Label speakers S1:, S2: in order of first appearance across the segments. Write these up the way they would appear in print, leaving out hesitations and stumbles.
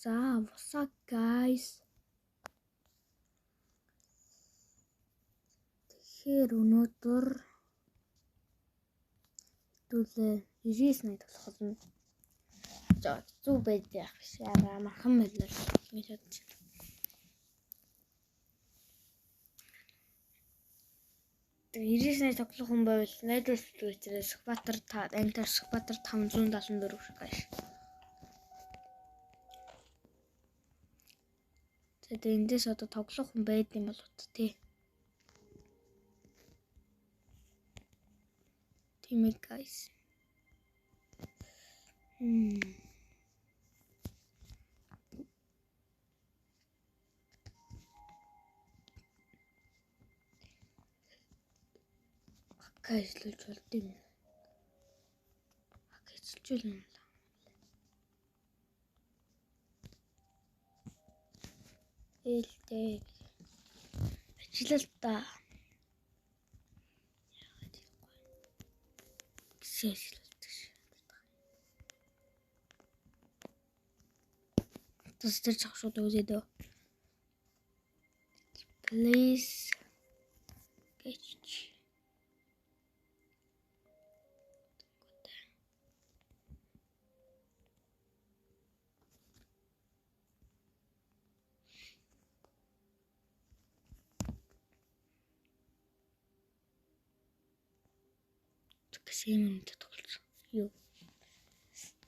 S1: За, what's up guys? Тэгэхээр өнөөдөр хэдүүлээ 99 тоглох болно. За, хэцүү байж яах биш. Амархан байлаа гэж бодож байна. Тэгээ 99 тоглох хүн байвал найдвар Twitter-ээс Сүхбаатар та Enter Сүхбаатар 574 guys. За тэгээ эндээс одоо тоглох хүн байд юм болов тий. Тийм ээ guys. Ажиллаж болд юм. Ажиллаж юм л. Ээлтэй. Ажиллал та. Яагаад ийхгүй. Гисээ ажиллалдаг ш. Тас тэр чагшууд үзээд өө. Please гэж. Гэсэн юм тоглолцсон. Юу.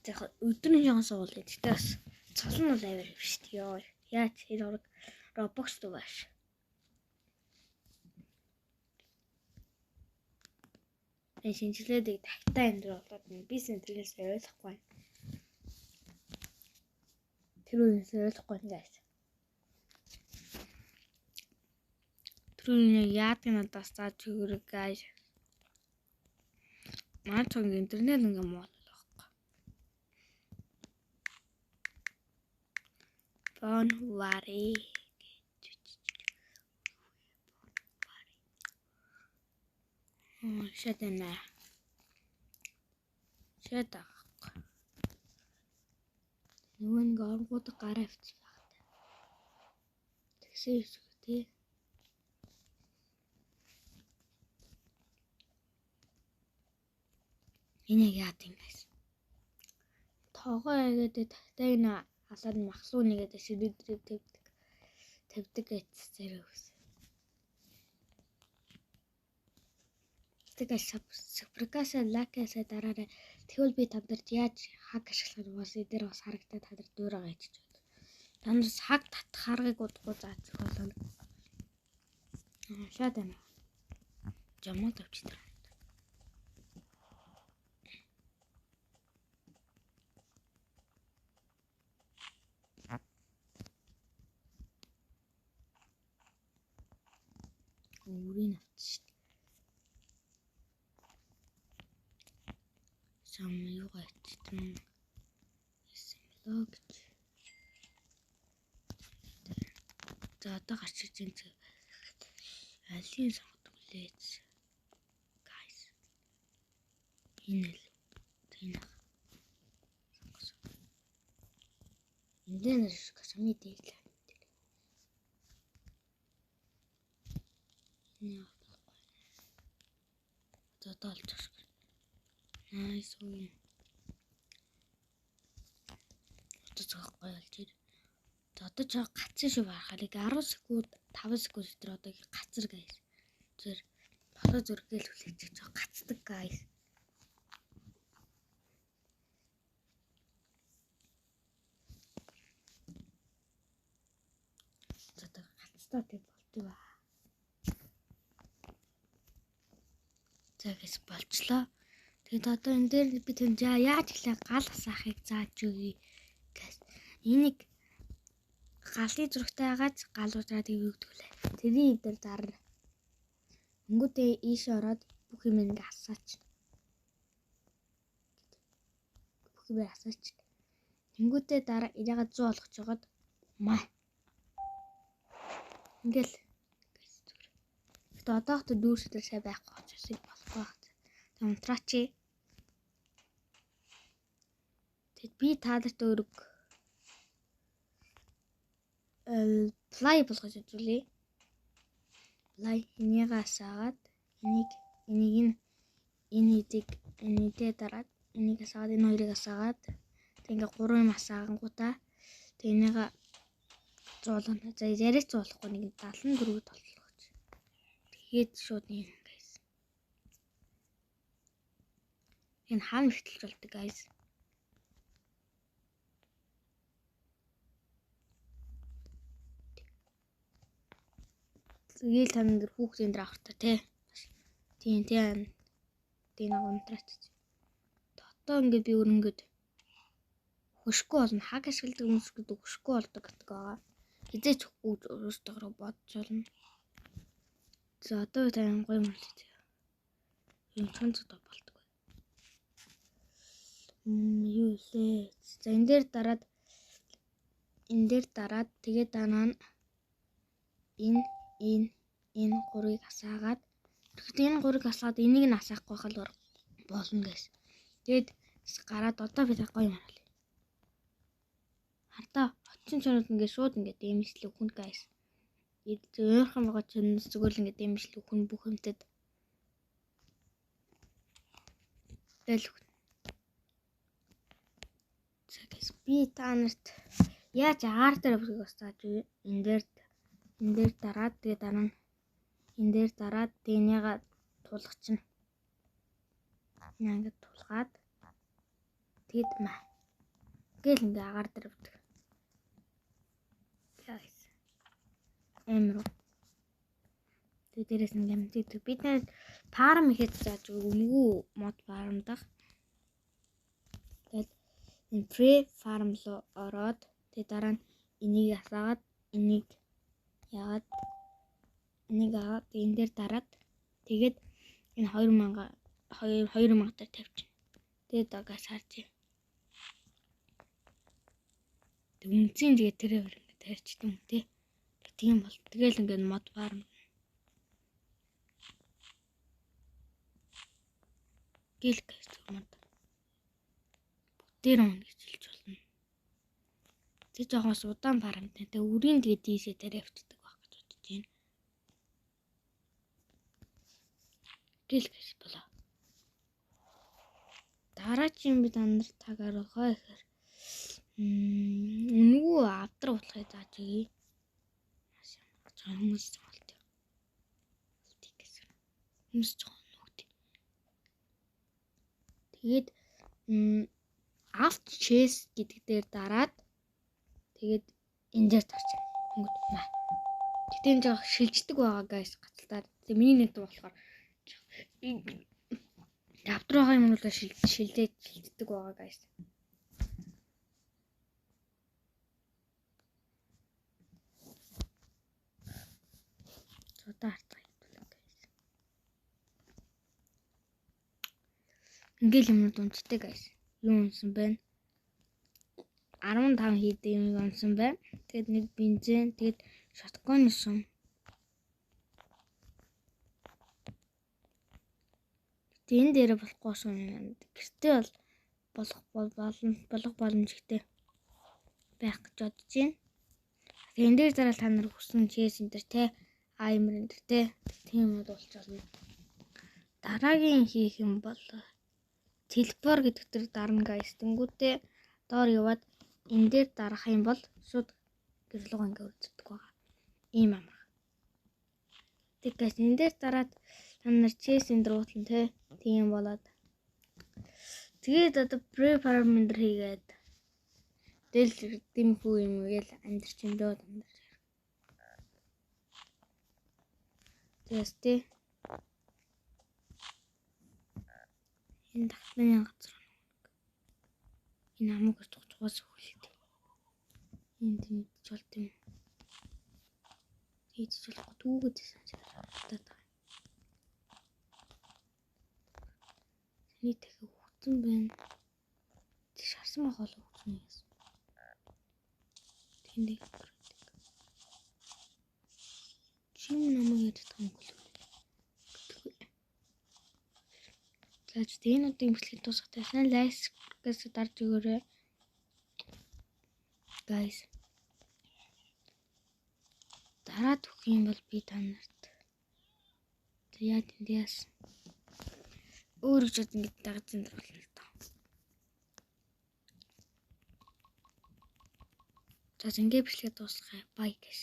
S1: Яг өдрийн жоон суулаа. Гэтэ бас цол нь бол авир биш үү? Йоо. Яаж энэ ураг Roblox дүү бааш. Тэгээ шинжилээдэг тагтаа амьдрал болоод би сэнтрээс ойлгохгүй. Тэр үеэс ойлгохгүй guys. Тэр үеийн яадаг надаас зааж өгөрэй guys. Манай цог интернет ингээ муу байхгүй. Bon worry гэж. Шат байна. Шат аахгүй. Нөгөө нэг оронгууд гараа авчих багтай. Тэгсэн юм шиг тий. Энийг яад юм бэ? Тоогоо яагаад тагтайг нь алаад махлуу нэгээд ширээ тавьдаг. Тавьдаг гэж зэрэг үс. Тэгээ супркаса лакаса дараарай. Тэгвэл би та нарт яаж хак ашиглах нь бас эдгээр бас харагдаад та нар дуурайгаа ичж байна. Та нараас хак татах аргыг удахгүй зааж өгөх болно. Шаад байна. Жамаа тавьчих. Өөрийг авчих шүү дээ. Сам юугаа ичсэн юм болоо гэж. За одоо гарч иж юм чи алийг сонгодог лээ. Guys. Энэ л. Энэ. Сонгосон. Энд дээр касами дээрлээ. Энэ болохгүй. Одоо олж авах. Nice win. Одоо зогсохгүй болж ир. За одоо ч гацсан шүү барахыг 10 секунд 5 секунд дотор одоо гацар guys. Зүр болоо зүргээл хүлээж жоо гацдаг guys. За одоо гацтаа тэг болтыг ба. За гэж болчлоо. Тэгээд одоо энэ дээр би тэнд яаж ихлэ гал асаахыг зааж өгье. Энийг галын зурагтай байгааз гал удраад юу гэдэг лээ. Тэрийн ив дээр зарна. Өнгөдөө ийшээ ороод бүх юм ингээ асаач. Бүх юм асаач. Тэнгүүтээ дараа ирээгээ 100 болгож жагаад маа. Ингээл Гэтэ одоохтой дүүрсдэр сайн байхгүй учраас болохгүй байх. Тэг унтраач. Тэгэд би та нарт өөрөг Fly болгож үзүүлье. Fly энийг асаагаад энийг энийг энэ эдийг энэдээ дараад энийг асаагаад энэ хоёрыг асаагаад тэг ингээ гурван юм асаагангуудаа тэг энийг зуулгана. За яриач зуулахгүй нэг 74 толлогч. Тэгээд шууд нэг guys. Энэ хаан ихтэлж болдог guys. Тэгэл та нар хүүхдийн дээр авах та тий. Тийм тийм. Тийм нэг унтраач. Одоо ингээд би өөр ингээд хөшгүй болно. Хаг ашигладаг хүмүүс гэдэг хөшгүй болдог гэдэг байгаа. Хизээч өөртөө бодож болно. За одоо би тань гоё юм л тий. Юм чанц одоо болдог. Юу лээ. За энэ дээр дараад тэгээд дараа нь энэ энэ гурыг асаагаад тэгэхдээ энэ гурыг асаад энийг нь асаахгүй хал болно гэс. Тэгээд гараад одоо би гоё юм харуулъя. Хардаа очин чонод ингээд шууд ингээд дэмжлэг хүн guys. Ойрхон байгаа чонос зүгээр л ингээд дэмжлэг хүн бүх юмтад. Тэгэл. За guys би та нарт яаж агаар дээр бүсгийг бас зааж өгье. Энэ дээр дараад тэгээ дараа нь энэ дээр дараад тэнийг тулгачихна. Ингээд тулгаад тэгэд маа. Гэл ингээ агаар дээр өгдөг. Guys. Амар. Тэг дээрээс ингээ амтдаг. Бид нэр farm ихэд зааж өгнөгүү mod farm дах. Тэгээд энэ pre farm руу ороод тэг дараа нь энийг асаагаад энийг яагаад энийг аваад энэ дээр дараад тэгээд энэ 2000 2000 дээр тавьчихна. Тэгээд дагаас харж. Тэг үнцэн тэгээд тэрээр ингээд тарьчихсан юм тий. Тийм бол тэгэл ингээд мод farm. Гэл гэж мод. Бүгдээр он гэж хэлж болно. Тэг жоохон удаан farm-тай. Тэг үрийн тэгээд дийсээ тарай явчихдаг байх гэж бодож байна. Гэл гэж болоо. Дараагийн би та нар тагаар байгаа гэхээр үнэгүй авдар болохыг зааж өгье. Маш ямар ч хүмүүс болт. Гэсэн. Хүмүүс жоохон нүгт. Тэгээд авт chase гэдэг дээр дараад тэгээд энэ дээр тарч. Тэнгүүд маа. Гэтэ энэ жоох шилждэг байгаа guys гацалтаар. Тэгээд миний нэт болохоор авдар байгаа юм бол шилжээд шилждэг байгаа guys. Одоо харцгаая guys. Ингээл юмнууд унцтай guys. Юу унсан бэ? 15 хийдэг юм унсан байна. Тэгээд нэг бензин, тэгээд shotgun шум. Гэтэ энэ дээрээ болохгүй шум юм. Гэртээ бол болох боломжтой байх гэж бодож байна. Тэгээд энэ дээр зараал та нар хүссэн chase энэ төр те аймар энэ төр те тийм юм болж болно. Дараагийн хийх юм бол телепор гэдэг төр дарна guys. Тэнгүүтээ доор яваад энэ дээр дарах юм бол шууд гэрлэг ингээ үрддэг байгаа. Ийм амар. Тэг guys энэ дээр дараад та нар chase энэ дэр уутлан те тийм болоод. Тэгээд одоо pre farm энэ дэр хийгээд тэгэл дэмхүү юм гээл амьдрч юм дөө та нар. Тэгээс те энэ тахлын газар энэ амаг цугцугаас хүлтэй. Энэ тэнцэж болт юм. Тийж болохгүй түүгээд санагдаад байгаа. Тэний дахин хөгцөн байна. Тэг шарсан байх бол хөгцөн юм. Тэндээ. Чим намайг ярьж байгаа юм хөл. За ч энэ удаагийн бичлэгийг дуусгах сайн лайк-аас дарж өгөөрэй. Guys. Дараад өгөх юм бол би та нарт яа тэндээс өөр гэж ингэж дагаж энэ болно л доо. За ингэ бичлэгээ дуусгая. Bye guys.